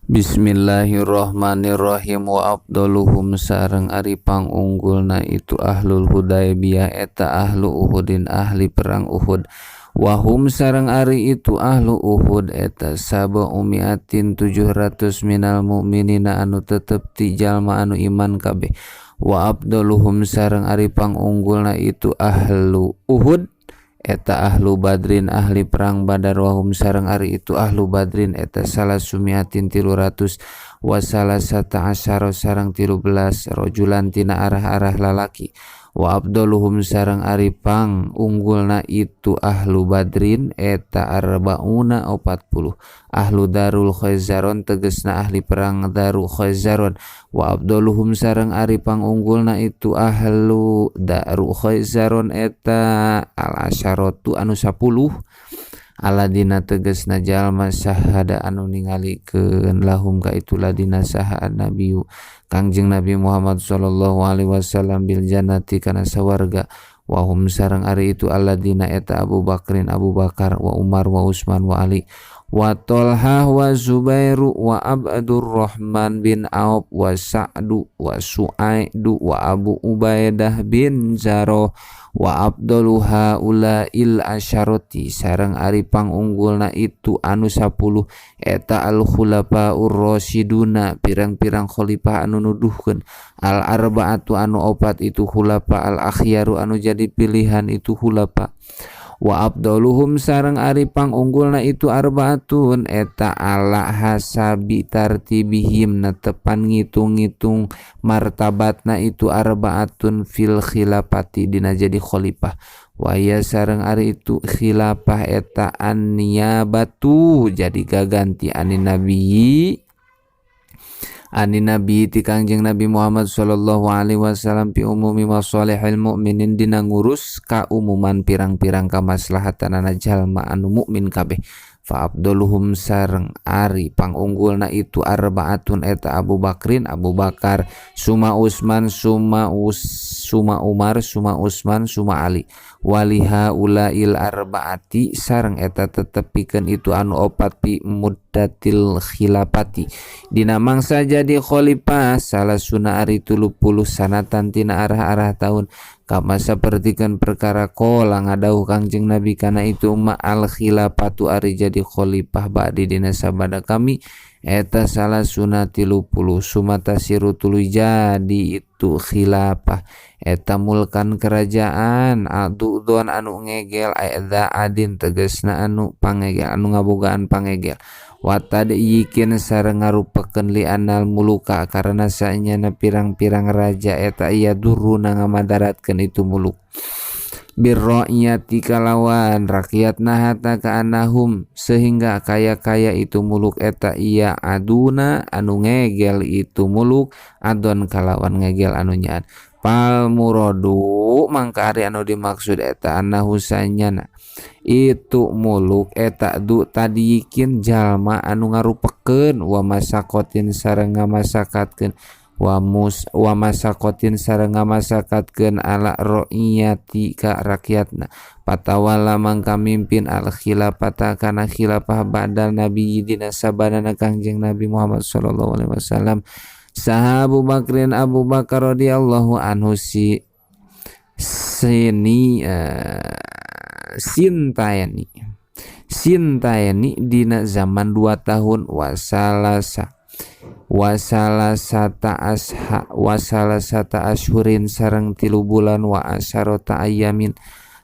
Bismillahirrahmanirrahim. Wa afdaluhum sareng ari pangunggulna itu ahlul Hudaybiyah eta ahlu Uhudin, ahli perang Uhud. Wahum sareng ari itu ahlu Uhud eta sab'umiatin 700 minal mukminina anu tetep ti jalma anu iman kabeh. Wa afdaluhum sareng ari pangunggulna itu ahlu Uhud eta ahlu Badrin, ahli perang Badar. Wahum sareng ari itu ahlu Badrin eta salasumiatin 300 wa salasata asyara sareng 13 rojulan tina arah-arah lalaki. Wa afdaluhum sareng ari pang unggulna itu ahlu Badrin eta arbauna 40 ahlu Darul Khaizaron, tegesna ahli perang Darul Khaizaron. Wa afdaluhum sareng ari pangunggulna itu ahlu Darul Khaizaron eta al asyaratu anu 10 aladina tegesna jalma syahada anu ningalikeun lahum ka itu ladina saha nabiyu Kangjeng Nabi Muhammad sallallahu alaihi wasallam bil jannati kana sawarga. Wahum sareng ari itu alladina eta Abu Bakrin, Abu Bakar, wa Umar, wa Utsman, wa Ali, wa Talha, wa Zubairu, wa Abdurrahman bin Auf, wa Sa'du, wa Su'aidu, wa Abu Ubaidah bin Jarrah. Wa afdalu haulail asyarati sareng ari pangunggulna itu anu 10 eta al khulafaur rasyiduna, pirang-pirang khalifah anu nuduhkeun, al arbaatu anu opat itu khulafa, al akhyaru anu jadi pilihan itu khulafa. Wa afdaluhum sareng ari pangunggulna itu arbaatun eta ala hasabi tartibihim netepan ngitung-ngitung martabatna itu arbaatun fil khilafati dina jadi khalifah. Wa hiya sareng ari itu khilafah eta an niyabatu jadi gaganti anin nabi, anin nabi ti Kangjeng Nabi Muhammad sallallahu alaihi wasallam fi umumi masalihil mukminin dina ngurus kaumuman pirang-pirang kamaslahatanana jalma anu mukmin kabeh. Fa afdaluhum sareng ari pangunggulna itu arbaatun eta Abu Bakrin, Abu Bakar, suma Utsman, suma Umar, suma Utsman, suma Ali. Waliha ulail arbaati sareng eta tetep pikeun itu anu opat fi muddatil khilafati dina mangsa jadi khalifah salasuna ari 30 sanatan tina arah-arah tahun, kama sapertikeun perkara qala ngadawuh Kangjeng Nabi kana itu ma al khilafatu ari jadi khalifah ba'di dina sabada kami eta salasuna 30 summa tasiru tuluy jadi itu khilafah eta mulkan kerajaan adu don anu ngegel aidza adin tegesna anu pangegel, anu ngabogaan pangegel, wa tadyikin sareng ngarupakeun li anal muluka karena saenyana pirang-pirang raja eta yadurruna ngamadaratkeun itu muluk birra'iyati kalawan rakyatna hatta ka'annahum sehingga kaya-kaya itu muluk eta iya aduna anu ngegel itu muluk adon kalawan ngegel anu nyaan. Fal muradu mangka ari anu dimaksud eta annahu sanyana itu muluk eta du tadyikin jalma anu ngarupekeun wa masaqatin sareng ngamasakatkeun wa mus wa masaqatin sareng ngamasakatkeun ala ra'iyati ka rakyatna. Patawala mangka mimpin al khilafata kana khilafah ba'dal nabi dina sabadana Kangjeng Nabi Muhammad sallallahu alaihi wasallam saha Abu Bakrin, Abu Bakar radhiyallahu anhu si sini sintaini sintaini dina zaman 2 tahun wasalasa wasalasata asha wasalasata ashurin sareng 3 bulan wa asyarata ayamin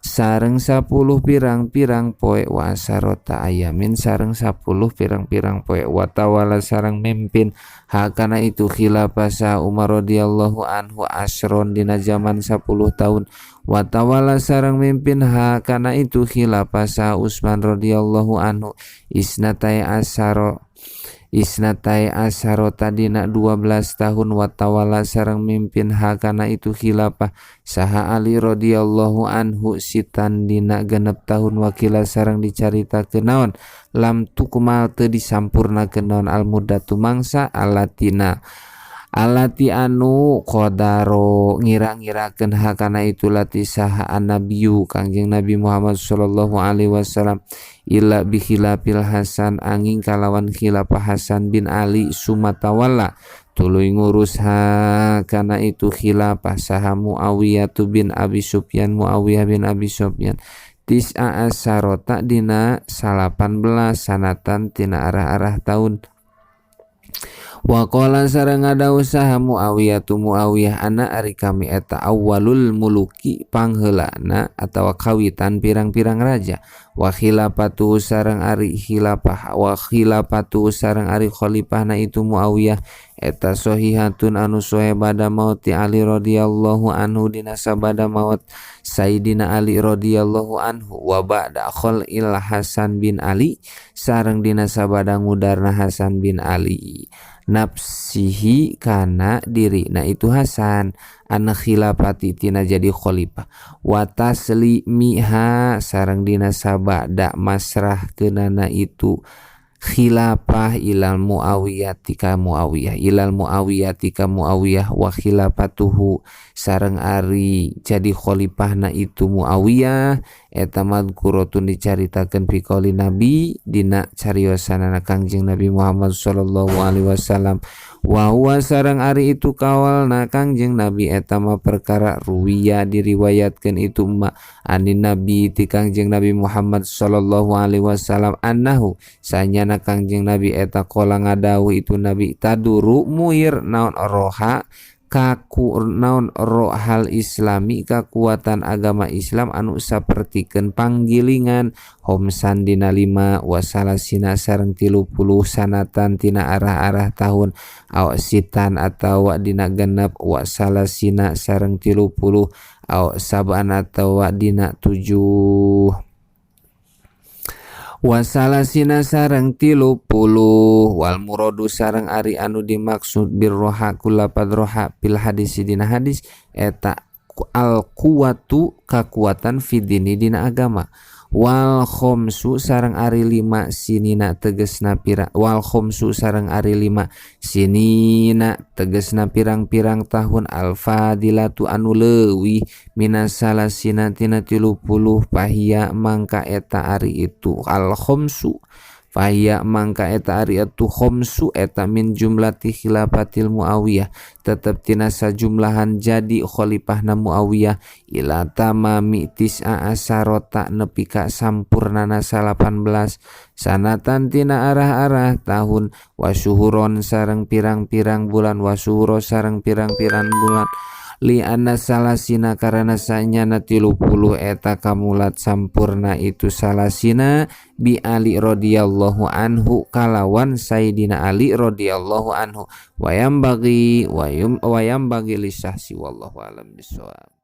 sareng 10 pirang-pirang poe wa asyarata ayamin sareng 10 pirang-pirang poe. Watawala sareng mimpin hakana itu khilafah sa Umar radhiyallahu anhu asron dina zaman 10 tahun. Watawala sareng mimpin hakana itu khilafah sa Utsman radhiyallahu anhu isnatai asyara isnatai asyarata dina 12 tahun. Watawala sareng mimpin hakana itu khilafah saha Ali radhiyallahu anhu sitan dina 6 tahun. Wakila sareng dicaritakeun naon lam tukmal teu disampurnakeun naon al muddatu mangsa alatina Alati anu qadaro ngira-ngirakeun hakana itu lati saha annabiyu Kangjeng Nabi Muhammad sallallahu alaihi wasallam illa bi khilafil Hasan angin kalawan khilafah Hasan bin Ali sumatawalla tuluy ngurus ha kana itu khilafah saha Muawiyah bin Abi Sufyan Muawiyah bin Abi Sufyan tis'a asarota dina 18 sanatan tina arah-arah tahun. Wa qala sareng ngadawuh saha Muawiyah tu Muawiyah ana ari kami eta awalul muluki pangheulana atawa kawitan pirang-pirang raja wa khilafatu sareng ari khilafah wa khilafatu sareng ari khalifahna itu Muawiyah eta sahihatun anu sohe bada maut Ali radhiyallahu anhu dina sabada maut Sayyidina Ali radhiyallahu anhu wa ba'da khalil Hasan bin Ali sareng dina sabada ngudarna Hasan bin Ali nafsihi kana diri na itu Hasan an khilafati tina jadi khalifah wa taslimiha sareng dina sabada masrah keunana itu khilafah ilal Muawiyah tika Muawiyah ilal Muawiyah tika Muawiyah wa khilafatuhu sareng ari jadi khalifahna itu Muawiyah eta madkuratun dicaritakeun fi qouli Nabi dina cariosanana Kangjeng Nabi Muhammad sallallahu alaihi wasallam wa huwa sareng ari itu kawalna Kangjeng Nabi eta mah perkara ruwiya diriwayatkeun itu ma anin Nabi ti Kangjeng Nabi Muhammad sallallahu alaihi wasallam annahu sanyana Kangjeng Nabi eta qala ngadawuh itu Nabi taduru muir naon roha kaku naon rohal islami kakuatan agama Islam anu sapertikeun panggilingan homsan dina 5 wasalasina sareng 30 sanatan tina arah-arah tahun aw sitan atawa dina genep wasalasina sareng 30 aw sab'an atawa dina 7 wasalasina sareng 30 wal muradu sareng ari anu dimaksud birroha kulapad roha pil hadis dina hadis eta al quwatu kakuatan fidini dina agama wal khomsu sareng ari 5 sinina tegesna pira wal khomsu sareng ari 5 sinina tegesna pirang-pirang tahun al fadilatu anu leuwih minas salasina tina 30 pahia mangka eta ari itu al khomsu fahia mangka eta ari itu khomsu eta min jumlati khilafatil Muawiyah tetep tina sajumlahan jadi khalifahna Muawiyah ila tamami tis'a asarota nepi ka sampurnana 18 sanatan tina arah-arah tahun wasuhuron sareng pirang-pirang bulan wasuhuro sareng pirang-pirang bulan li anna salasina karena sanyana 30 eta kamulat sampurna itu salasina bi Ali radhiyallahu anhu kalawan Sayyidina Ali radhiyallahu anhu wayam bagi wayam bagi lisahsi wallahu alam bisawab.